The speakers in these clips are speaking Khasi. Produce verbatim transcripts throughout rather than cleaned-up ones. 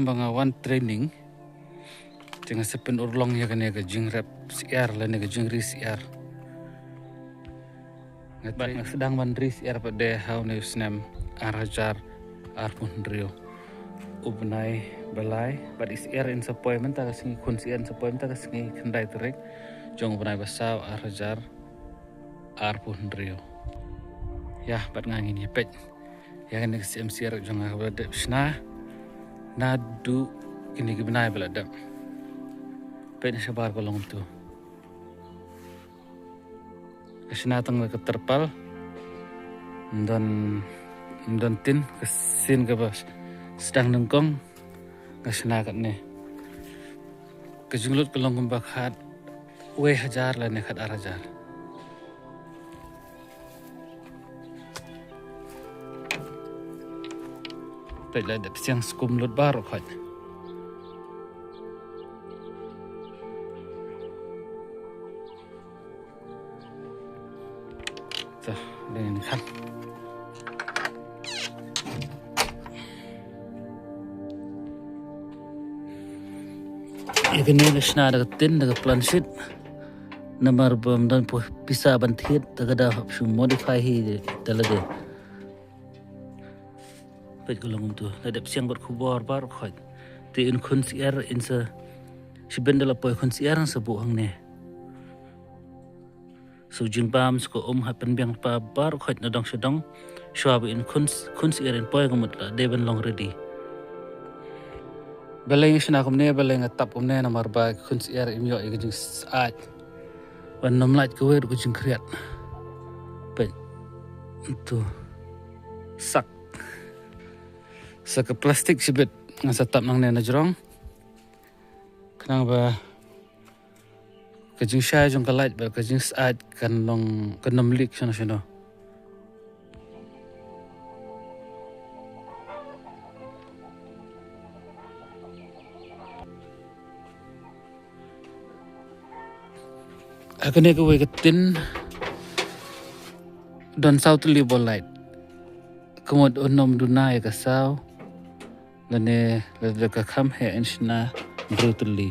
Ba nga wan training, te nga sa pynurlong ïa kane ka jingrep syiar lane ka jingri syiar. Nga, bad nga sdang ban ri syiar pat de ha une u snem ar hajar arphew hynriew. U bnai ba lai, bad i syiar in sa poi mynta ka sngi, khun syiar in sa poi mynta ka sngi khyndai tarik jong u bnai ba saw ar hajar arphew hynriew. Ïa, bad nga ngin ïa peit ïa kane ka syiar jong nga kaba la dep shna naduh kine ki bnai ba la dep. Peit na shabar ka long kumtu. Ka shna tang da ka terpal. Ym don, ym don tin, ka sien kaba sdang nyngkong. Nga shna katne. Ka jinglut ka long kumba khatwei hajar lane khat ar hajar. Peit la dep siang skum lut baroh khoit. To, dei ni khan. Ïa kane ka shna da ka tin, da ka plan sheet. Namar ba ym don pisa ban thied, te ka da hap shu modify hi da lade. Peit ka long kumtu, la dep siang kot khubor baroh khoit. Te in khun syiar in sa, shibun da la poi khun syiar in sa buh hangne. Sa u jingbam, sa ka um, ha pynbiang pa baroh khoit na dong sha dong. Shuwa ba in khun, khun syiar in poi ka mut la dei ban long ready. Balei nga shna kumne, balei nga tap kumne, namar ba khun syiar im ïoh ïa ka jingsyaid. Ban ym lait kawei ruh ka jingkhriat. Peit. Kumtu. Sak. Sa ka plastik shibit nga sa tap nangne na jrong. Khnang ba ka jingshai jong ka light bad ka jingsyaid kan long, kan ym leak shano shano. Ha kane kawei ka tin don saw tylli bol light. Ka mut un ym duna ïa ka saw. Lane lada ka kham heh yn shna hynriew tylli.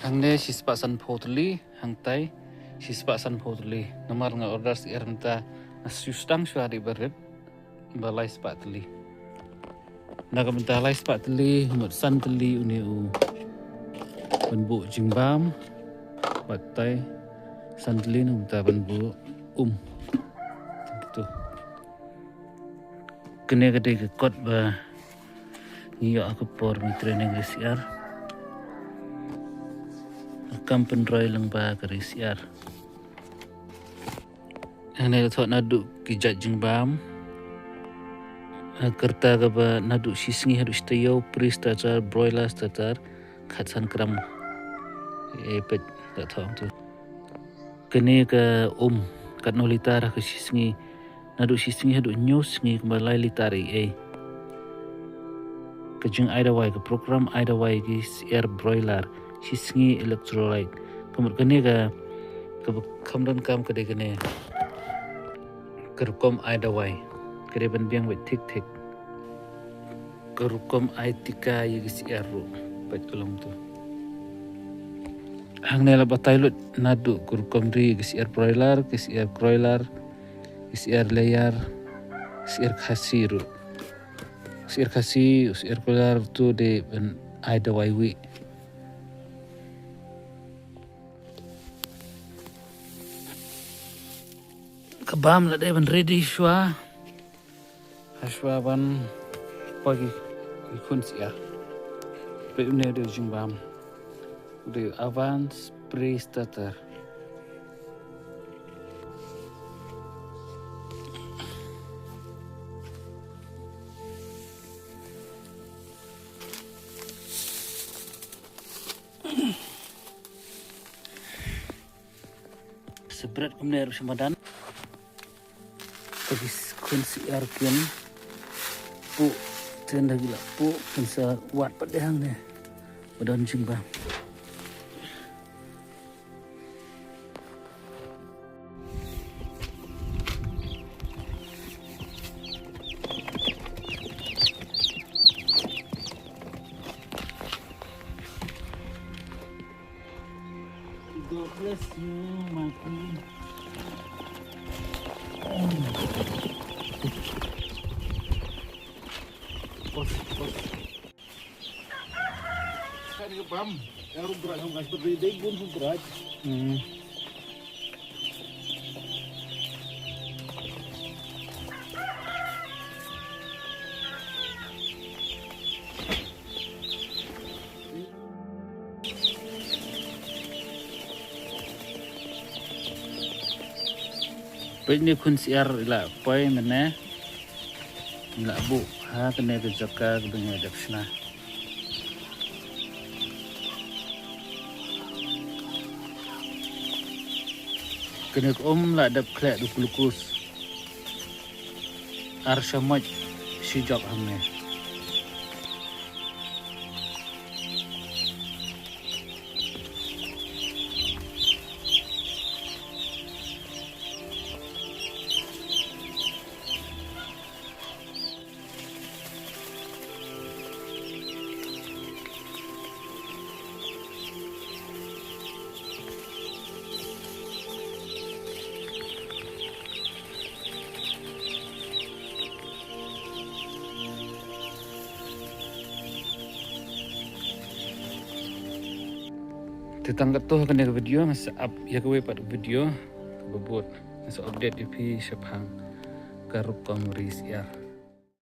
Hangne shispah sanphew tylli, hangtai shispah sanphew tylli. Namar nga order syiar mynta, nga shu sdang shuwa dei ba rit, ba lai spah tylli. Na ka bynta lai spah tylli, mut san tylli une u ban buh jingbam, bad tai san tylli na ka bynta ban buh um. Tang kito. Kane ka dei ka kot ba ngi ïoh ha ka por ngi training ri syiar. Kam pynroi lyngba ka ri syiar. Hangne la thoh naduh ki jait jingbam. Ha ka rta kaba naduh shi sngi haduh shi taïew, pre starter, broiler starter, khatsan gram. E peit la thoh tu. Kane ka um, katno litar ha ka shi sngi, naduh shi sngi haduh hynñiew sngi kumba lai litar ei ei. Ka jingai dawai, ka program ai dawai ki syiar broiler, shi sngi electrolyte. Ka mut kane ka, kaba kham donkam ka dei kane. Ka rukom ai dawai ka dei ban biang beit thik thik. Ka rukom ai tika ïa ki syiar ruh, peit ka long tu. Hangne la batai lut naduh ka rukom ri ïa ki syiar broiler, ki syiar broiler, ki syiar layer, syiar khasi ruh. Syiar khasi, syiar broiler tu dei ban ai dawai wi. Ka bam la dei ban ready shuwa. Ha shuwa ban poi ki, ki khun syiar. Peit une u dei u jingbam. U dei u Avance pre starter. Sa bret kumne ruh sha madan. Te ki khun syiar kin puh, te ynda ki la puh kin sa wad pat de hangne. Ba don jingbam. God bless you, my queen. Pause, pause. Kan ka bam, ka ruh brat, ka ruh brat, dei bun ruh brat. Hmm. Peit ne khun syiar i la poi mynne. I la buh ha kane ka jaka kaba ngi dep shna. Kane ka um la dep khleh da u glucose. Ar shamoit shi jok hangne. Te tang katto ha kane ka video, nga sa ap ïa kawei pat video kaba bud, nga sa update ïa phi shaphang ka rukom ri syiar.